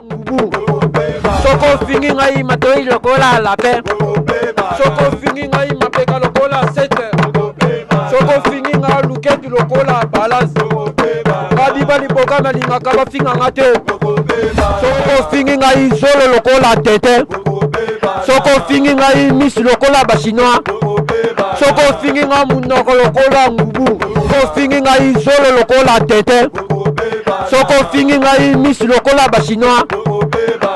Ngubu. Soki ofingi ngai matoi lokola lapin. Soki ofingi ngai mapeka lokola sete. Soki ofingi ngai luketu lokola balance. Babiba liboka nalingaka bafinga nga te. Soki ofingi ngai zolo lokola tete. Soki ofingi ngai misu lokola bachinois. Soki ofingi ngai munoko lokola ngubu. Soki ofingi ngai zolo lokola tete. Soki ofingi ngai misu lokola ba chinois.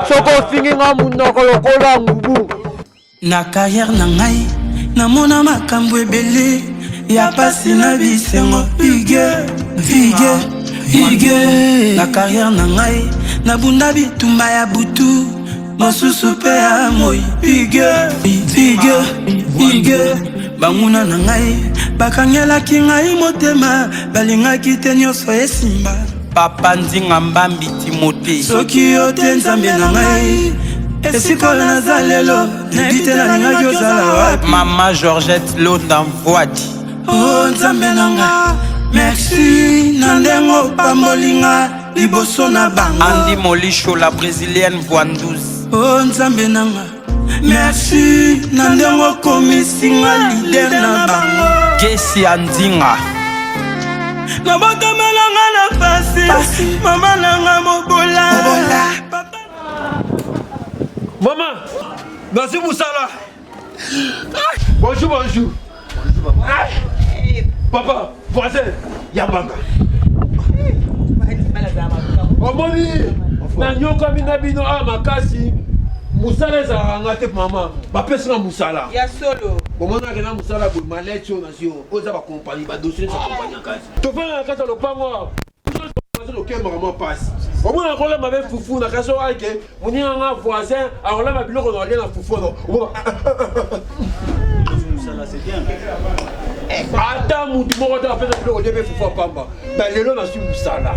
Soki ofingi ngai munoko lokola ngubu. Na carrière na ngai namona makambo ebele ya pasi na bisengo Hugue Hugue Hugue na carrière na ngai nabunda bitumba ya butu mosusu mpe ya moi Hugue Hugue Hugue banguna na ngai bakangelaki ngai motema balingaki te nyonso esimba papa nzinga mbambi timote soki yo te nzambe na ngai esika oyo naza lelo nayebi te nalingaki ozala wapi mama georgette londa mvuadi o oh, nzambe na nga merci na ndenge opamboli nga liboso na bango andi molisho la brésilienne voindouse o oh, nzambe na nga merci na ndenge okomisi nga lider na bango gesi ya ndinga nabotama na nga na pasi mama na nga mobola mama nazwi mosala bonjour bonjour ah! papa voisin yambanga omoni nanyokami na bino awa makasi mosala ezalaka nga te mama bapesi nga mosala ya solo bomonaka na mosala boye maleti oyo nazwi oyo eza bakompani badossier nyonso ya kompani ya kati tofanda na kati ya lopango awa lokembaka mwa mpasi omona kolamba be fufu na kasi oyo ake moninga nga voisin akolamba biloko na olia na fufu ono ata mutu moko te apesa biloko olie mpe fufu ya pamba ba lelo nazwi mosala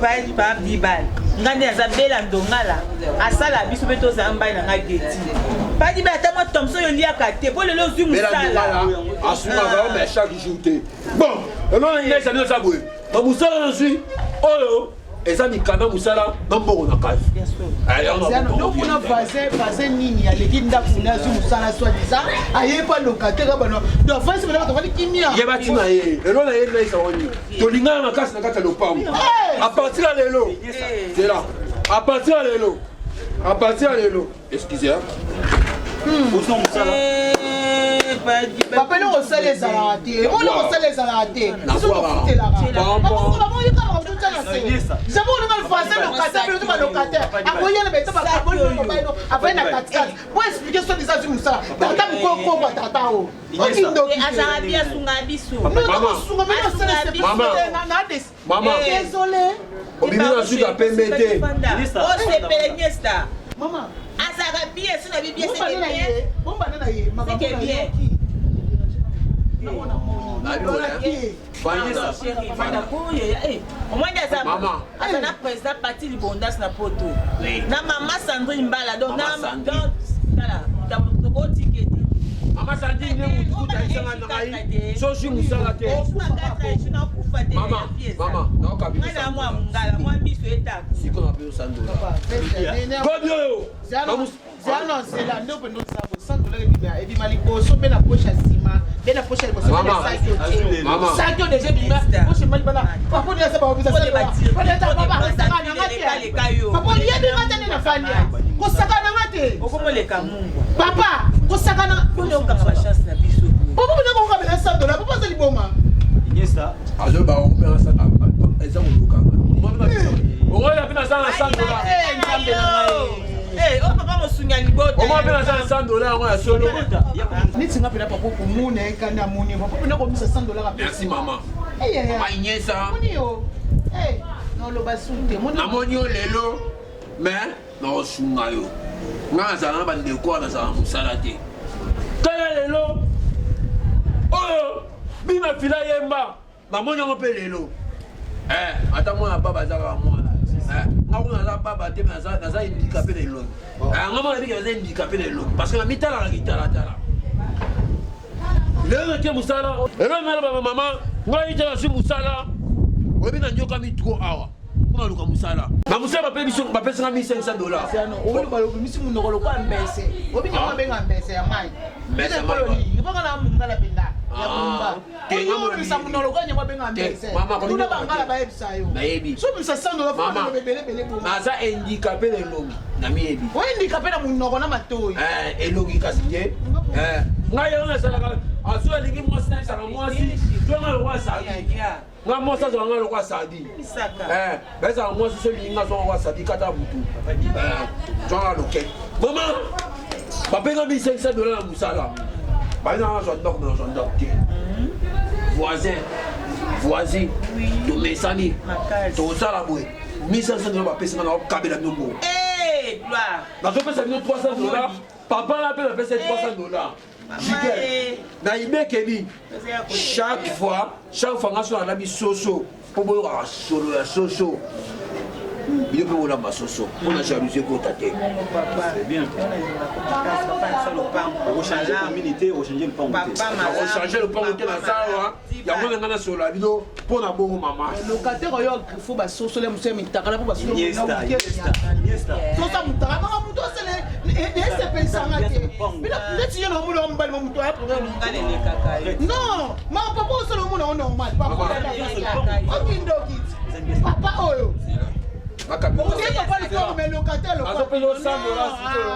pabibal ngai nde naza bela ndongala asala biso mpe tozala mbai na ngai geti padibe ata mwa thomson oyo oliaka te mpo lelo ozwi mosala asungaka yo mais chaque jour te bon eloko na ngai ezali oza boye na mosala nazwi oyo eza mikanda mosala na mbongo na kati kuna voisin voisin nini aleki ndako na azwi mosala soit disant aye pa locataire bano donc avandi bana bato avandi kimia ye batina ye elo na ye naisa wani tolingana makasi na kati ya lopango a partir ya lelo zela a partir ya lelo a partir ya lelo Excusez. Hein. Papa eloko osala ezalaka te eloko osala ezalaka te biso tofutelaka bamoyika na se japo olinga voisin locataire bino to balocataire akoya na beto bakaboli mobali avandi na katikati po explike soki eza azwi mosala tata mokolo kobwa tata o okindoki azalaka bien asunga biso osunga bino osala na Mama. Désolé. Obimi na suka pembe te. Osepele Niesta. Mama. Azalaka bien, soki na bi bien c'est bien. Bombana na ye, makambo na ye. Omwandi aza aza na président parti libondas na poto na mama Sandrine Mbala donc na tala tokotike te Mama Sandrine nde mutu kuta isanga na ngai soki musala te. Mama, mama, naoka bino. Ngala mwa ngala mwa miso etaka. Siko na pesa sandola. Godi oyo. Zala na nzela nde opende ozabo 100 dollars ebima ebima liboso mpe na poche ya nsima mpe na poche ya liboso mpe na saki otie saki oyo deja ebima poche ebima libanda papa oyo asa bakobisa papa oyebi nga te nde nafandi kosakana nga te okomoleka mungwa papa kosakana okanga bachance na biso papa oyo kokabela 100 dollars papa aza liboma azoba eza kolukanga okoya mpe naza na 100 dollars nzambe na ngai oyo papa mosungi ya libota omona mpe naza na 100 dollars yango ya solo neti nga mpena papa komona ye kanda amoni papa mpena komisa 100 dollars merci mama mama inyesa noloba su te namoni yo lelo mais nakosunga yo nga nazala na bandeko wana nazala na mosala te tala lelo oyo bima fila yemba namoni yango mpe lelo eh, ata mwana baba aza kaka mwana eh, nga kuna naza baba te naza handicapé na elongi eh, nga mwana biki naza handicapé na elongi parce que namitalaka kitalatala lelo natie mosala lelo naloba mama ngai te nazwi mosala oyebi nanyokami trop awa. Nakoma luka mosala. Na mosala bape biso bapesi nga 1500 dollars. Obimisi monoko lokola mbese. Obi nyango abenga mbese ya mai. Mbese ya mai. Ipaka na mungala mpenza. Ya mumba. Te, Obimisa monoko lokola nyango abenga mbese. Mama, Tuna bangala bayebisa yo. Nayebi. So obimisa 100 dollars Mama. fo ebele ebele bongo. Naza handicapé na elongi. Namiyebi. Oindika mpe na monoko na matoi. Eh, elongi kasi te. Eh, ngai yango nasalaka azo alingi mwasi nayebisaka mwasi zonga lokola sadi ngai mwasi azwaka ngai lokola sadi Eh, bayebisaka mwasi so olingi ngai zonga lokola sadi kata butu Eh, zwanga loke mama bapenga 1500 dola na mosala bayebisaka nazwa ndako me nazwa ndako te voisin voisin tomesani tokosala boye 1500 dola bapesi nga nakokabela bino mbongo Eh, gloire. nazopesa bino 300 dollars papa na mpe napesa ye 300 dollars Jigel, na ibekeli chaque fois chaque fois nga so nalabi soso mpo boyokaka solo ya soso bino mpe bolamba soso mpo na jalousie ekota te okochange commune te okochange lupango te akochange lopango te naza awa yango na ngai nasolola bino mpo na bongo mama locataire oyo agrifo basosole mosu ya mitakala mpo Iniesta, Iniesta, Iniesta. basosa mutaka kaka motu asele esepelisanga te bino neti yo na omona wa mobali ma motu aya problème non ma papa osala omona o normal papa okindoki papa oyo otie papa likolo mais locataire azopesa yo 100 dollars sikoyo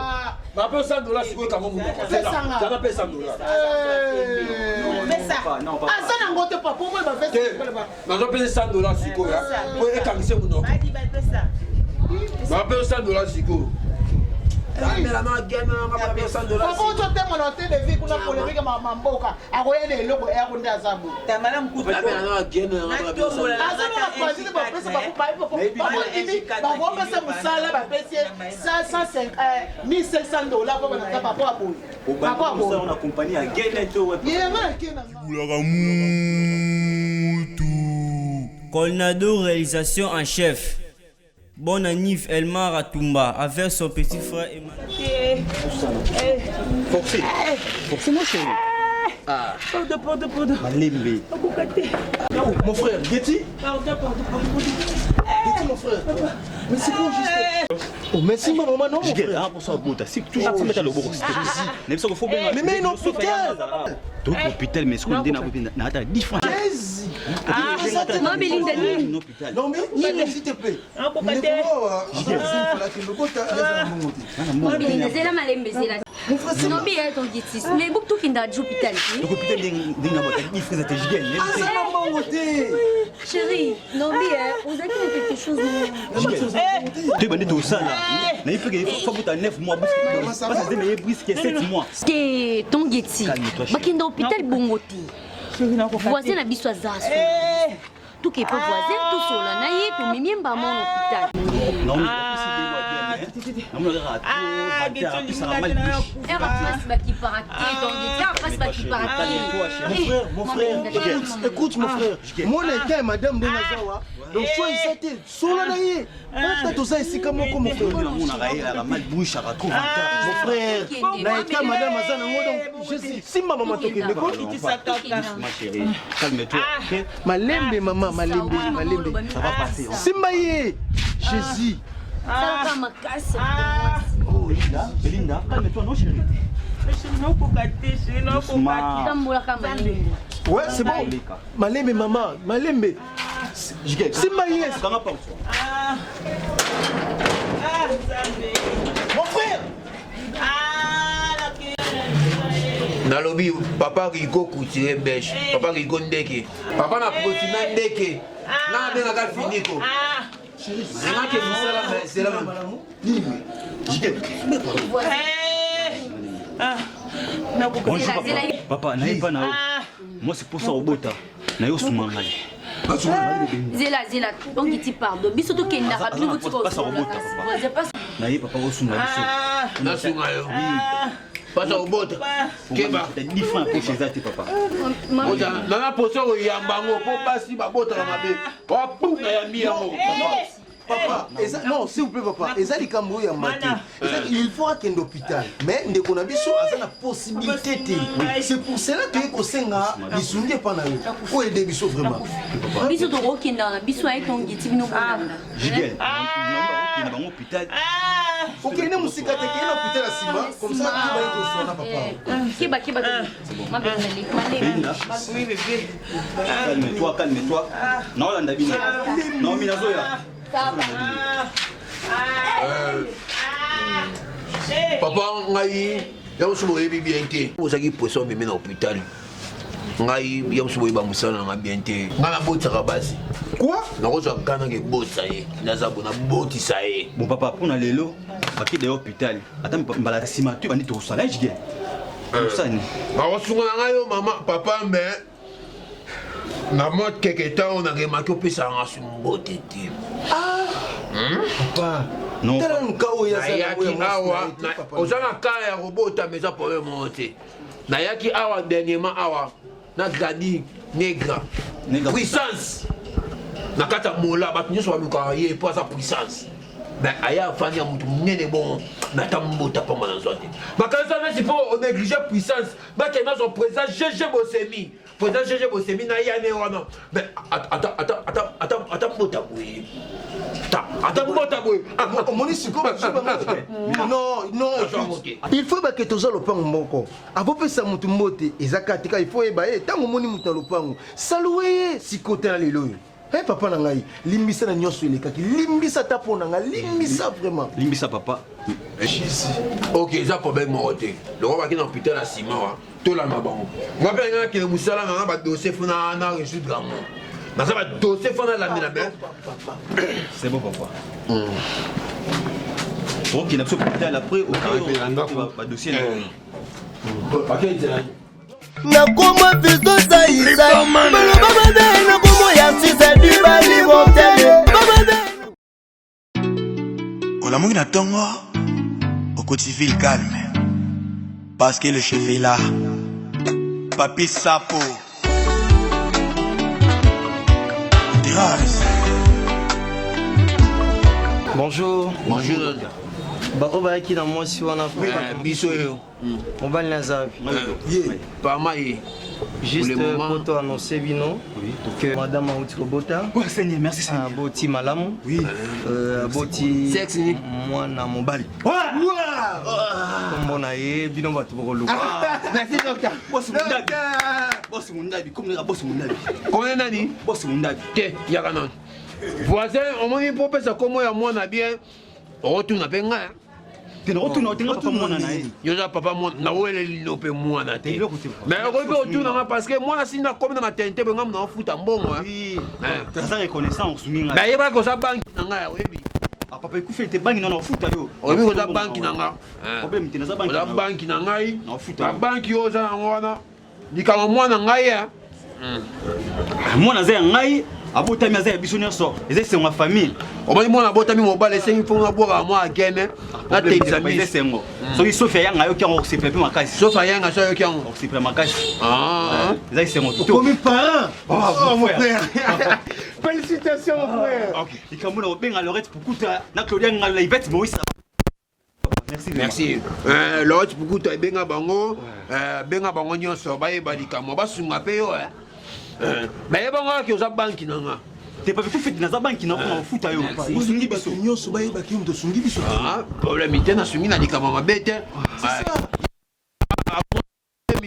bapesa 100 dollars sikoyo kango monoko Pesanga. zana pe 100 dollars aza nango te papa omoi te bavese nazopesa 100 dollars sikoyo po ekangise monoko bapesa 100 dollars sikoyo papa ozotemona te devi kuna polemike mamboka akoya na eloko yako nde aza boye aza na bapoisine bapesa bakondimi bakopesa mosala bapesi ye 1500 dollar mpo banaka papa ya boye papa ya boye na compagnie ya gene to wapi yenga nake nanga Colnado réalisation en chef. Bonne anniv Elmar Atumba avec son petit frère Emmanuel. Forcé. Forcé mon chéri. Ah. Pardon, pardon, pardon. Malembe. Okoka te. Mon frère, Getty Pardon, pardon, pardon. Getty, mon frère. Mais c'est quoi juste Oh, merci, ma maman, non, mon Jigel, frère. ah, pour ça, bota. Si toujours tu mets le loboko, s'il te plaît. Même ça, faut bien. Mais mais non, hôpital. Donc hôpital, mais ce qu'on dit, na ata 10 francs. Jésus. Ah, Non, Belinda, nini? hôpital. Non, mais s'il te plaît. Okoka te. Belinda, zela malembe zela. Nobi ya ton gitis. Mais buk tokenda di hôpital te. Donc hôpital ndenge na bota 10 francs te Jigel. Aza na mbongo te. Chérie, Nobi, ozalaki na quelque chose. Toyeba nde tosala nayebi mpe fa bota 9 mois parce que naye briske 7 mois Te ton geti. Calme-toi, chérie. Bakenda hôpital bongo te. Voisin na biso aza so. Toke pa voisin tosola na ye tomemi ye mbama na hôpital. Ere pasi bakipaka te ton geti. Ere pasi bakipaka te. Mon frère, mon frère, écoute, écoute mon frère. Mon état madame ndenge aza Donc soit eza te, solo na ye. Peut-être oza esika moko mon frère. namonaka ye alaka mal bouche aka trop Mon frère, na état madame aza nango donc Jésus, simba mama tokende ko. Ma chérie, calme-toi. ok? Malembe mama, malembe, malembe. Ça va passer. hein. Simba ye. Jésus. Salaka makasi. Oh, Belinda, Belinda, calme-toi, non chérie. Naokoka te, chérie, naokoka te. Tambolaka malembe. Ouais, c'est bon. Malembe mama, malembe. Jigel, Simba ye. kanga porte. Ah, ah, Nzambe. Mon frère. Ah, nakei. nalobi papa rigo couturier belge papa rigo ndeke papa na profina ndeke nga abengaka finiko Ah, nangake mosala zela Jigel. eh. Ah, nakoka Bonjour Zela, papa. zela. Papa, naye pas na yo. Moi c'est pour ça obota. Na yo suma ngai. Zela zela ton geti pardon. Biso tokendaka Aza- bino aza na botika poste, pasa osolola kobota, kasi. papa. Voisin, pasa Naye papa osunga biso. nasunga yo mpasa kobota keba 10 francs poche eza te papa. Mama, nana poso koyamba yango mpo basi babotaka mabe wapu nayambi yango papa. Papa, non, s'il vous plaît, papa, eza likambo oyo ya mate. Il faut akende hôpital. Mais ndeko na biso aza na possibilité te. C'est pour cela toye kosenga lisungi epa na yo. Oyo aide biso vraiment. Biso tokokendaka na biso aye tongiti bino bolanda. Jigel, okende bango hôpital. Okende mosika te, kende na hôpital ya nsima, comme ça tobaye toswana papa. Keba keba. Belinda. Oui, bébé. Calme-toi, calme-toi. Naolanda bino. Naomi nazoya. Papa, ngai ya mosu boyebi bien te. Ozalaki poisson omemi na hôpital. Ngai ya mosu boyeba mosala na ngai bien te. Ngai nabotisaka basi. Quoi? Nakozwa kana ke botisa ye. Naza bo nabotisa ye. Bon papa, mpona lelo bakende ya hôpital. Ata mbala nsima to ebandi tokosala jigel. Osani. Bakosunga na ngai yo mama papa mais na mwa keke ntango nakemaki opesaka nga su mbote te. Papa, tala nuka oyo aza na oyo Nayaki ya mwasi na awa ye te, papa. oza na kala ya kobota mais eza problème moko te. Nayaki awa dernièrement awa na Gladi Negra puissance na kati ya mola bato nyonso balukaka ye mpo aza puissance mais aya afandi ya moto monene bongo mais ata mbota pamba nazwa te makanisa neti mpo onéglige puissance bakende nazwa président GG Bosemi, président GG Bosemi na yane wana mais ata mbota boye, ata mbota boye. Omoni sikoyo non non, il faut bake toza lopango moko akopesa motu mbote eza katika. Il faut oyeba ye ntango omoni motu na lopango, salue ye. Sikoyo tala lelo oyo. Hey, papa na ngai, limbisa na nyonso elekaki, limbisa ata mpo na ngai, limbisa vraiment. Limbisa papa. Ok, eza problème moko te. Lokwa baki na hôpital ya nsima wa tolanda bango. Nga mpe nga nakende mosala na nga, badossier fo na résoudre yango. Naza badossier fo nalandela me. C'est bon papa. Okende biso hôpital après ok badossier na. Nakoma fisto saisai baloba mabe, nakomo ya sisa dibali motele. Olamuki na ntongo, okoti ville calme parce que le chef est là, Papi Sapo Terrasse. Bonjour. Bonjour. Baoyo bayaki na mwasi wana? Biso oyo. Mobali naza wapi? Ye parma ye. Juste po to annoncer bino que madame auti kobota. Seigneur, merci Seigneur. Aboti malamu. Aboti mwana mobali. Kombo na ye bino bato bokoluka. Merci docteur. Boss Mundabi. Boss Mundabi, comme na Boss Mundabi. Kone nani? Boss Mundabi. Te, yaka nani. Voisin, omoni mpo opesa kombo ya mwana bien, okotuna mpe ngai. Te, nakotuna otenga papa mwana na ye. Yo oza papa mwana, naweleli no mpe mwana te. Mais okoki mpe otuna nga parce que mwana sini nakomi na maternité boye, nga mona ofuta mbongo. Naza reconnaissant, osungi ngai. Nayebaki oza banki na ngai, oyebi. Ah papa, ekufi ete banki na ofuta yo. Oyebi koza banki na nga. Problème te, naza banki. Oza banki na ngai. Naofuta. Na banki oyo oza yango wana. Likambo mwana ngai ya. Mwana aza ya ngai, abotami aza ya biso nyonso, eza esengo ya famille. Omoni mwana abotami mobali, esengi mpo nabwaka mwa agene natelisa miso. Esengo soki Sofi ayanga ayoki yango, okosepela mpe makasi. Sofi ayanga so ayoki yango, okosepela makasi. Eza esengo. Okomi parent. Oh, mon frère, félicitations mon frère. Likambo na kobenga Lorette Pukuta na Claudia Ngalo na Ivete Moïse. Merci. Merci. Lorette Pukuta, ebenga bango, benga bango nyonso bayeba likambo, basunga mpe yo. Bayeba ngo ki oza banki na nga. Te papi, kufi naza banki na mpona kofuta yo. Osungi biso. Nyonso bayebaki yo moto osungi biso. Problème te, nasungi na likambo mabe te.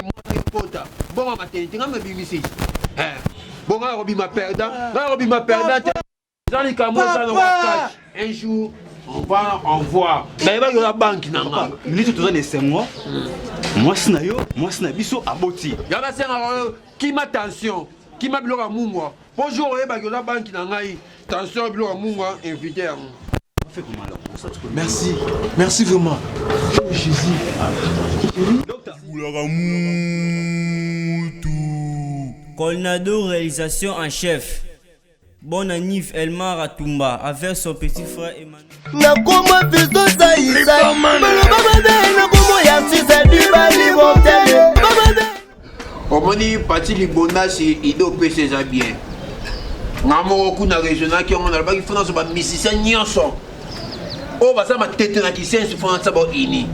Mwana ekota bongo maternité, nga mabimisi bongo akobima perdant, nga akobima perdant te. Eza likambo eza na wakati, un jour on va en voir. Nayebaki oza banki na nga. Minute toza na esengo, mwasi na yo, mwasi na biso aboti. Ya nasengaka kima tension, kima biloko ya mungwa, po jour oyebaki oza banki na ngai, tension, biloko ya mungwa, invité yango. Merci, merci vraiment. Oh Jésus. Colnado réalisation en chef. Bonne anniv Elmar Atumba avec son petit frère Emmanuel. Nakoma fisto saisai baloba mabe, nakomo ya sisa dibali motele. Omoni pati libondasi ide opesa eza bien. Nga moko kuna raisonnaki yango, nalobaki fo nazwa bamusicien nyonso oyo baza matete na kisensu, fo natia bao uni.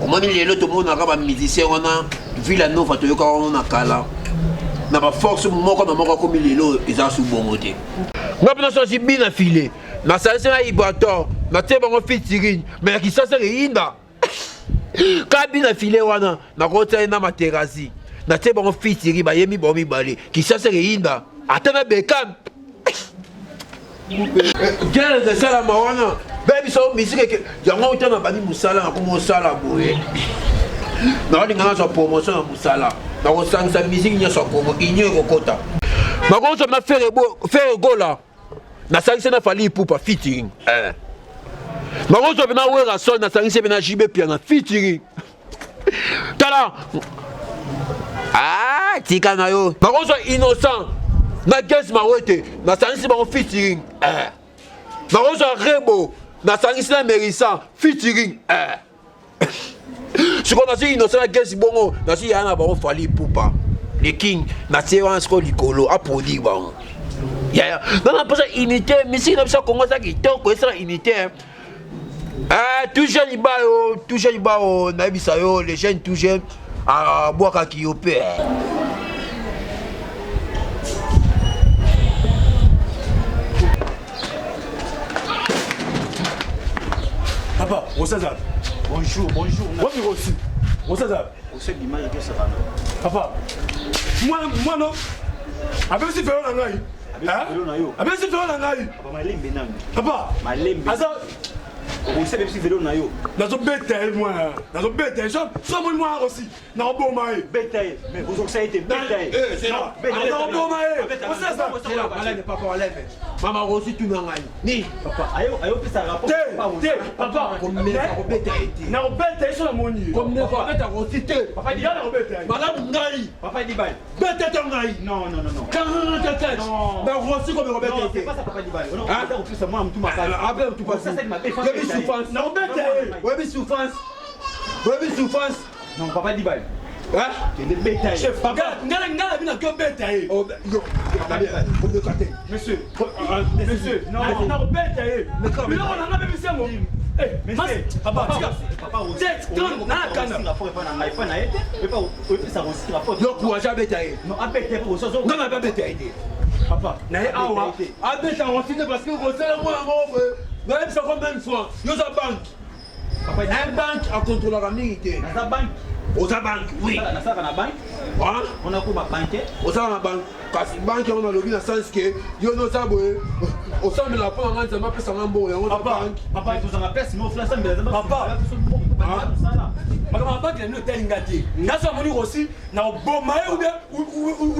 Omoni lelo tomonaka bamusicien wana Villa Nova, toyokaka wana na kala na baforce moko na moko, akomi lelo eza su bongo te. Nga mpe nasosi bina file, nasalisi na Ibrator, natie bango featuring, mais na Kisasa eyinda kabi na file wana, nakotia ye na Materasi, natie bango featuring, bayembi bango mibale, Kisasa eyinda ata na Bekam. Guerre esalama wana, bayebisa yo musique yango uta na bandi mosala, nakoma osala boye, naolinga nazwa promotion na mosala, nakosangisa musique nyonso ya Kongo, union ekokota, nakozwa na Ferre Gola, nasangisi na Fally Ipupa featuring, nakozwa mpe na Werrason, nasangisi mpe na JB Piana featuring. Tala, ah, tika na yo, nakozwa Innocent na Ges Mawete, nasangisi bango featuring, nakozwa Rebo, nasangisi na Merisa featuring. Sikoyo nazwi Innocent na Ges bongo, nazwi yaya na bango Fally Ipupa le King, natie wana sikoyo likolo aproduire bango. Yaya nana mposa unité, misiki na biso ya Kongo eza kitoko, esala unité. Ah, tout jeune bayo, tout jeune bayo, nayebisa yo, les jeunes tout jeune abwakaki yo mpe. Papa, Rosaza. Bonjour, bonjour. Wapi Rosi? Rosaza. Papa. Mwana mwana abebisi velo na ngai. Abebisi velo na ngai. Papa malembe nanu. Papa. Malembe. Aza Rosi abebisi velo na yo. Nazobeta ye mwana. Nazobeta ye. So so moni mwana Rosi. Nakoboma ye. Beta ye. Mais ozokisa ye te. Beta ye. Nakoboma ye. Rosaza. Malembe papa, malembe. Mama Rosi tuna ngai. Ni papa ayo ayo pesa rapport. Te te papa. Komeka kobeta ye te. Nakobeta ye so namoni ye. Komeka kobeta Rosi te. Papa di. Nakobeta ye. Malamu ngai. Papa di bal. Beta to ngai. Non non non non. Kanga kaka. Na Rosi komeka kobeta ye te. C'est pas ça papa di bal. On a kopesa mwana mutu makasi. Abe mutu pasi. Oyebi souffrance. Nakobeta ye. Oyebi souffrance. Oyebi souffrance. Non papa di bal. Hein? Kende beta ye. Chef, papa, ngala ngala bina ko beta ye. Oh, yo, komeka te. Monsieur, monsieur, non, nakobeta ye. Biloko na nga bebisi yango. Eh, monsieur, papa, tika. Tete, ton, na kana. Yo courage abeta ye. Non, abeta ye po sozo. Nga na abeta ye te. Papa, na ye awa, abeta yango te parce que kosala mwana moko boye. Nayebisa combien de fois, yo oza banque. Un banque akontrolaka mingi te. Naza banque. Oza banque, oui. Nasalaka na banque. Mpona koma banque. Osala na banque. Kasi banque yango nalobi na sens ke yo noza boye osambela mpo na ngai Nzambe apesa ngai mbongo yango na banque. Papa, tozanga place moko fla sambela Nzambe. Papa, makambo ya banque na bino etali nga te. Nga so amoni Rosi na oboma ye ou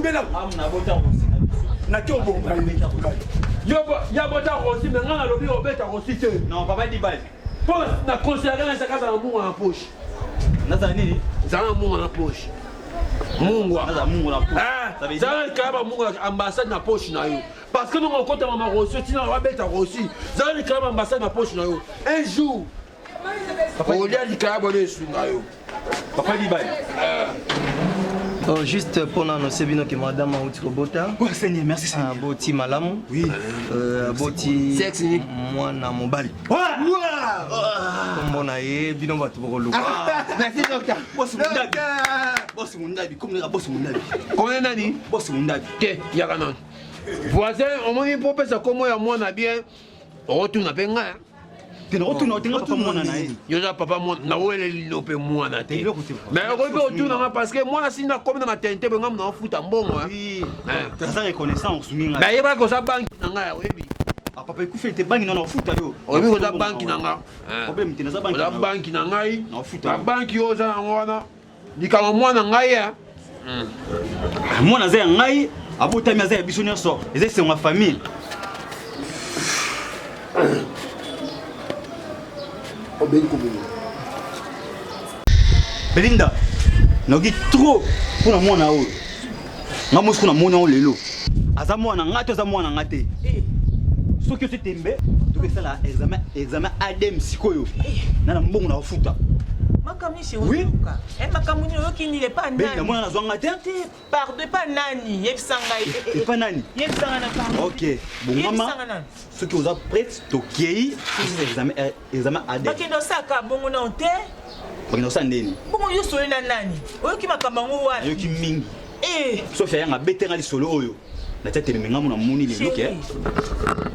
bien na bota Rosi na biso. Nake oboma ye. Yo ya bota Rosi mais ngai nalobi obeta Rosi te. Non, papa di bal. Mpo na conseillaka na ezaka azala mungwa na poche. Nazala nini? Zala mungwa na poche. Mungwa. Nazala mungwa na poche. Zala likaya ba mungwa na ambassade na poche na yo. Parce que nongo okota mama Rosi tina babeta Rosi. Zala likaya ba ambassade na poche na yo. Un jour olia likaya bwana esunga yo. Papa Dibali. Oh, juste pour annoncer bino que madame auti kobota. Oh Seigneur, merci Seigneur. Aboti malamu. Oui. Aboti Sexe mwana mobali. Kombo na ye bino bato bokoluka. Merci docteur. Boss Mundabi. Boss Mundabi, comme na boss Mundabi. Kombo nani? Boss Mundabi. Te, yaka nani. Voisin, omoni mpo opesa kombo ya mwana bien, okotuna mpe ngai. Te nakotuna otenga papa mwana na ye. Yo oza papa mwana, naweleli no mpe mwana te. Mais okoki mpe otuna nga parce que mwana sini nakomi na maternité boye nga mona ofuta mbongo. Naza reconnaissant osungi ngai. Nayebaki oza banki na ngai, oyebi. Ah papa ekufi ete banki na ofuta yo. Oyebi koza banki na nga. Problème te naza banki. Oza banki na ngai. Na ofuta. Na banki oyo oza yango wana. Likambo mwana ngai ya. Mwana aza ya ngai, abotami aza ya biso nyonso, eza esengo ya famille. Obengi komona. Belinda, nayoki trop mpona mwana oyo. Nga mosuku namoni yango lelo. Aza mwana nga to aza mwana nga te. Soki otie tembe, tokesala examen examen ADM sikoyo. Na na mbongo na kofuta. Makambo nini chéri oluka? Eh, makambo nini oyoki nini epa nani? Belinda mwana nazwa nga te. Te, pardon epa nani? Yebisa ngai. Eh, eh, eh. Epa nani? Yebisa ngai na pardon. Ok, Yebisa bongama. ngai nani? Soki oza prête tokei tosala examen eh, examen ADN. Bakende osaka bongo nao te. Bakende kosala ndeni? Bongo yo osoli na nani? Oyoki makambo yango wapi? Nayoki mingi. Eh. Sophia yanga abete nga lisolo oyo. Natia teleme nga mona moni lelo ke.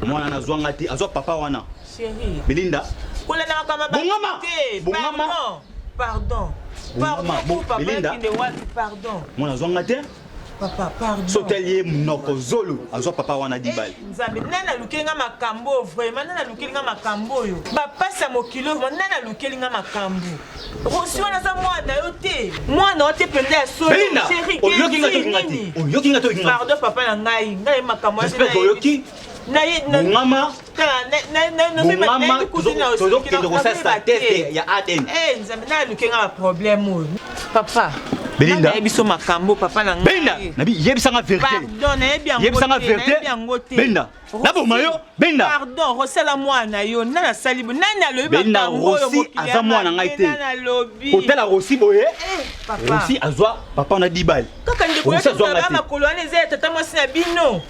Mwana nazwa nga te, azwa papa wana. Chérie. Belinda. Kolanda makambo ya bato Bongama. te. Bongama. Pardon. Pardon. Bongama. Pardon Bo- po papa Belinda. akende wapi pardon. Mwana azwa nga te. Papa pardon. Soki otali ye monoko zolo azwa papa wana dibali. Nzambe nani alukeli nga makambo oyo vraiment nani alukeli nga makambo oyo bapasi ya mokili oyo vraiment nani alukeli nga makambo Rosi wana aza mwana yo te mwana yo te mpenza ya solo Belinda, Chérie, oyoki nga to Gezi, oyoki nga te? nini? Oyoki nga to oyoki nga te? Pardon papa na ngai ngai makambo wana J'espère que oyoki. Bongama. Bongama, tozokende kosalisa test ya ADN. Nzambe nani aluki nga baproblème oyo papa Belinda. nayebi biso makambo papa na ngai Belinda, nabi yebisa nga vérité. Pardon, nayebi yango Yebisa nga te, vérité. nayebi yango te. Belinda, naboma yo, Belinda. Pardon, Rossi aza mwana yo, nani asali bo, nani alobi Belinda makambo oyo Rossi mokili ya aza mwana mabe, ngai te. nani alobi. Kotala Rossi boye. Papa. Rossi azwa papa na dibali. Kaka ndeko Rossi azwa nga ya te. makolo wana eza ya tata mwasi na bino.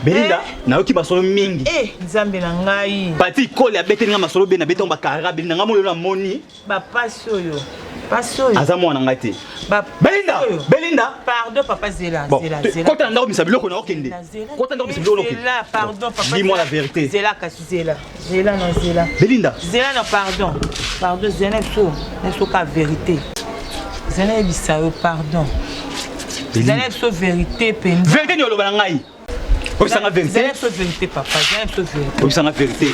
Belinda, nayoki masolo mingi. Eh, Nzambe na ngai. Pati Kole abeteli nga masolo be na betango bakara Belinda nga molelo namoni Bapasi oyo. Pasi oyo. aza mwana ngai te. Ba Belinda, Belinda. Pardon papa zela, Bon, zela, te- zela. kota na ndako misa biloko na okende. Kota na ndako misa biloko na okende. Zela, pardon papa. Dis-moi la vérité. Zela kasi zela. Zela na zela. Belinda. Zela na pardon. Pardon zela na biso. Na biso ka vérité. Zela yebisa yo pardon. Zela na biso vérité penza. Vérité ni oloba na ngai. Oyebisa nga vérité. Zela na biso vérité papa, zela na biso vérité. Oyebisa nga vérité.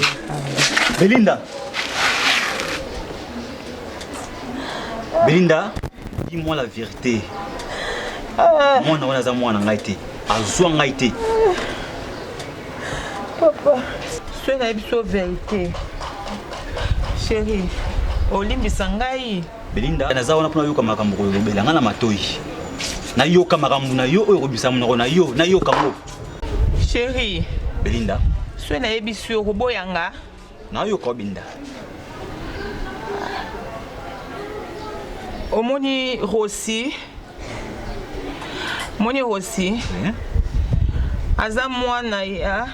Belinda. Belinda, dis-moi la vérité. Mwana wana aza mwana ngai te. Azwa ngai te. Papa, soki nayebi biso vérité. Chérie, olimbisa ngai. Belinda, naza wana mpona yoka makambo kolobela ngai na matoi. Nayoka makambo na yo oyo okobimisa monoko na yo, nayoka ngo. Chérie, Belinda, soki nayebisi yo okoboya nga. nayoka Belinda. Omoni Rossi, omoni Rossi aza mwana ya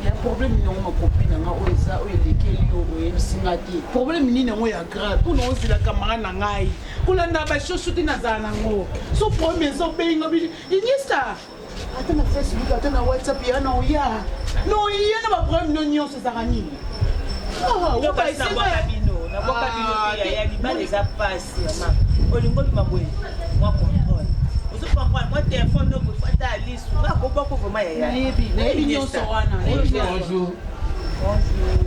ya problème nini yango makopi na nga oyo eza oyo elekeli yo oyebisi nga te problème nini yango ya grave mpona ozela camarade na ngai kolanda bashosho te nazala nango so problème eza obenga bili inyesa ata na facebook ata na whatsapp ya na oya na oya na baproblème no nyonso ezalaka nini Ah, Yo kasi nabwaka bino, nabwaka bino te, ya libala eza pasi mama. Olingo bima boye, mwa contrôle. Ozo comprendre, mwa téléphone no boye, ata alisu, nga kobwako vraiment yaya. Nayebi, nayebi nyonso wana, nayebi nyonso. Bonjour. Bonjour.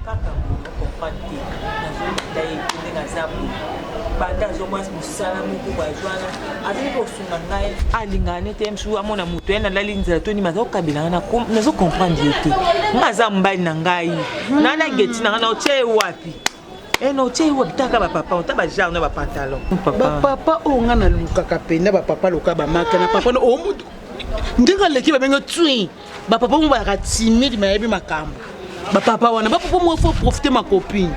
Kaka boye okomprendre te nazolanda ye te ndenge aza boye banda azomwa mosala moko boye azwa wana azali kosunga ngai alingaka nete ye mosusu amona moto ye nalali nzela to nini azokabela ngai nazo comprendre ye te ngai aza mobali na ngai na na geti na ngai na otya ye wapi e na otya ye wapi taka bapapa ota bagenre na bapantalon bapapa oyo ngai nalukaka mpenza bapapa loka bamaka na papa na omutu ndenge aleki babenge twin bapapa mo bayaka timide me ayebi makambo bapapa wana bapapa mo faut profiter ma copine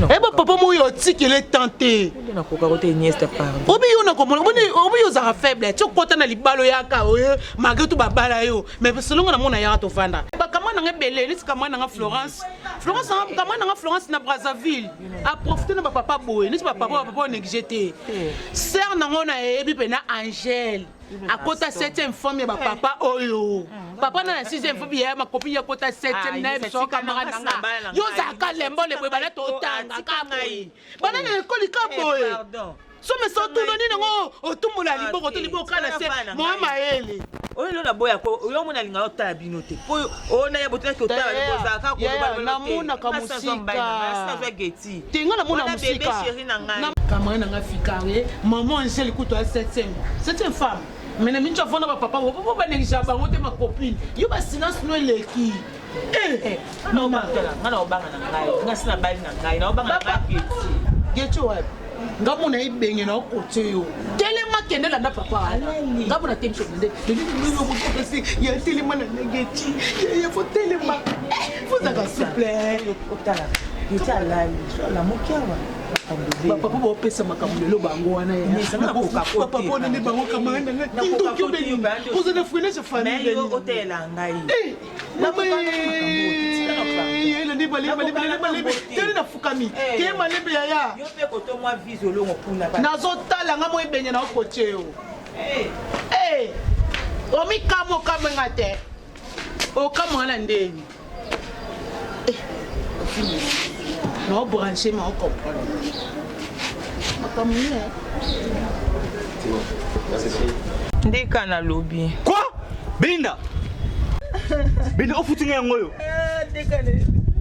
e bapapa mo oyo otikele temps te nakoka te Iniesta pardon obi yo nakomona obi yo ozalaka faible ti okota na libala oyaka oyo malgré tout babala yo mais selongo namona yaka tovanda bakamwa nanga ebele neti kamwa nanga florence florence kamwa nanga florence na brazzaville aprofite na bapapa boye neti bapapa bapapa onéglige te ser nango nayebi mpena angele akota 7e forme ya bapapa oyo papa na na 6e forme ya makopi ya kota 7e na ye biso camarade na nga yo ozalaka lembo leboye bana totanga ka boye bana na ekoli ka boye so mesa otuna nini yango otumbola liboko to liboko kaka na se mwa mayele oyo lelo naboya ko oyo omona alinga otala bino te po oyo naya botunaki otala bozalaka namonaka mosika te nga namona mosika chéri na ngai camarade na nga fikare maman angele kutu a 7e 7e femme mais na mingi avanda bapapa bapapa banegligea bango te macopine yo basilence no eleki. Nga na obanga na ngai, nga si na bali na ngai, na obanga na ngai Geti. Geti wapi? Nga mona ebenge na okotie yo. Telema kende landa papa wana. Nga mona te biso nde. Ya telema na Geti. Ya fo telema. Fo zaka souple. Otala. Geti alali, so alamuki awa. Bapapa baopesa makambo lelo bango wana papa onene bango kamara na ngai ndoki obeni oza na freinage famille otela ngai elandi malembe tele nafukami te malembe yaya nazotala nga mo ebenge na okotie yo omikamwa okamwe nga te okamwa na ndeni na obranche ma ocomprendre makambo nini. Ndeka nalobi. Quoi? Belinda! Belinda ofuti ngai yango oyo.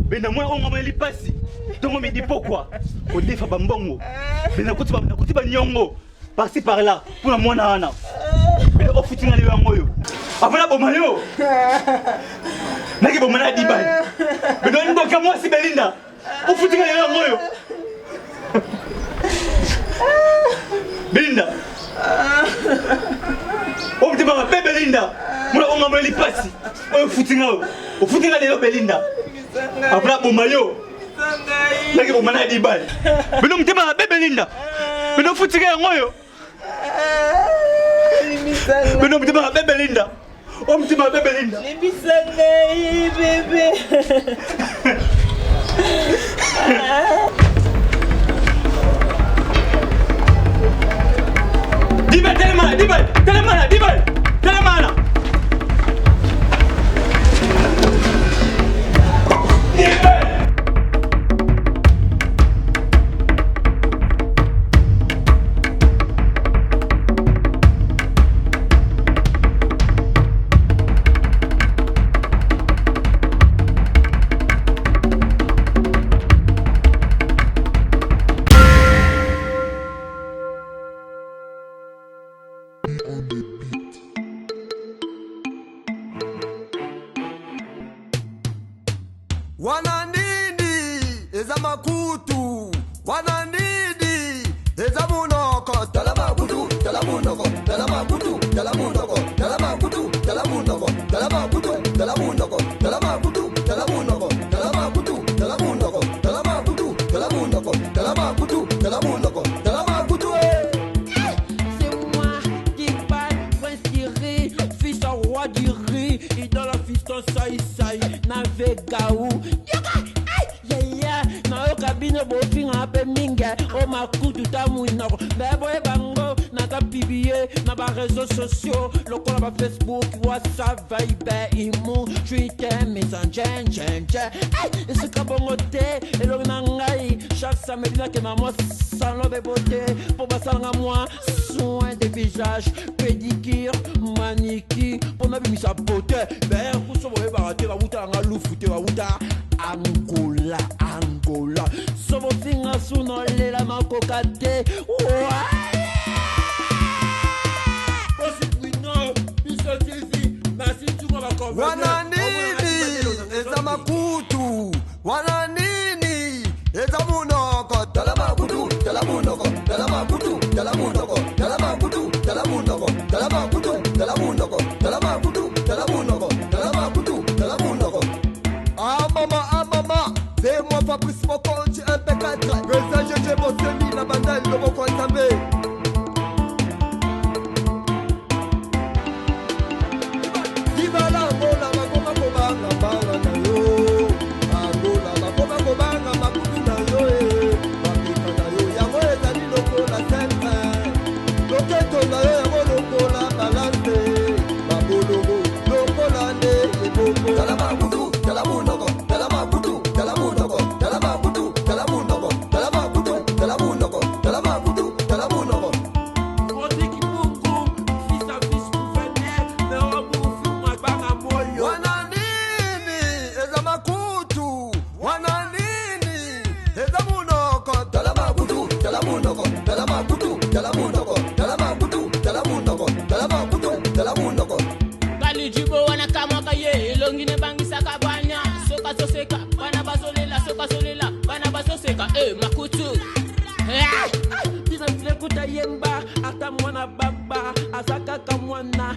Belinda mwana oyo ngambo lipasi. Tongo midi pokwa. Kodefa bambongo. Belinda kuti ba kuti ba nyongo. Par-ci par-là mpona mwana wana. Belinda ofuti ngai lelo yango oyo. Avant na boma yo. Naki boma na dibali. Belinda ndoka mwasi Belinda. Ofuti ngai lelo yango oyo. Belinda. Oyo motema mabe Belinda. Mwana oyo ngambo lipasi. Oyo ofuti ngai oyo. Ofuti ngai lelo Belinda. Avant na boma yo. Naki boma na dibali. Bino motema mabe Belinda. Bino ofuti ngai yango oyo. Bino motema mabe Belinda. Oyo motema mabe Belinda. Limbisa ngai bebe. Diba telema diba telema diba telema. Wana nini eza makutu, wana nini eza munoko. Tala makutu, tala munoko, tala makutu, tala munoko, tala makutu, tala munoko, tala makutu, tala munoko, tala makutu, tala munoko, tala makutu, tala munoko, tala makutu, tala munoko, tala makutu, tala munoko, tala makutu. C'est moi qui parle, prince qui rit, fils au roi du riz, idole fiston sai sai, navegaou. Yoka, ay, yeah, yeah, nayoka bino bofinga mpe mingi o makutu ta monoko me boyeba ngo naza pibie na bareseau sociaux lokola bafacebook, WhatsApp, Viber, imu, Twitter, Messenger, njenje. Ay, esika bongo te elongi na ngai chaque samedi nakenda mwa salon de beauté mpo basalanga mwa soin de visage, pédicure, manicure mpo nabimisa beauté. Berkuso boyebaka te bawutalanga lufu te, bawuta Angola, Angola. So bofinga suno lela makoka te. Wana nini eza makutu, wana nini eza munoko. Tala makutu, tala munoko, tala makutu, tala munoko, tala makutu, tala munoko, tala makutu, tala munoko, tala makutu, tala munoko, tala makutu, tala munoko. Ah mama, ah mama, c'est moi Fabrice Mokonzi MP4, président GG Bosemi na bandal loboko ya Nzambe. Libala Angola bakoma kobanga banga na yo, Angola bakoma kobanga makutu na yo, e bapeka na yo yango ezali lokola sempre, loketo na yo yango lokola balance, babolongo lokola nde ebongo. Tala makutu, tala munoko, tala makutu, tala munoko, tala makutu, tala munoko, tala makutu, tala munoko, tala makutu, tala munoko. Wana nini eza makutu, wana nini eza munoko. Tala makutu, tala munoko, tala makutu, tala munoko, tala makutu, tala munoko, tala makutu, tala munoko. Balijibo wana kamwaka ye elongi nebangisaka. soki azoseka, bana bazolela, soki azolela, bana bazoseka. Eh, makutu. Bina file kuta yemba, ata mwana baba aza kaka mwana.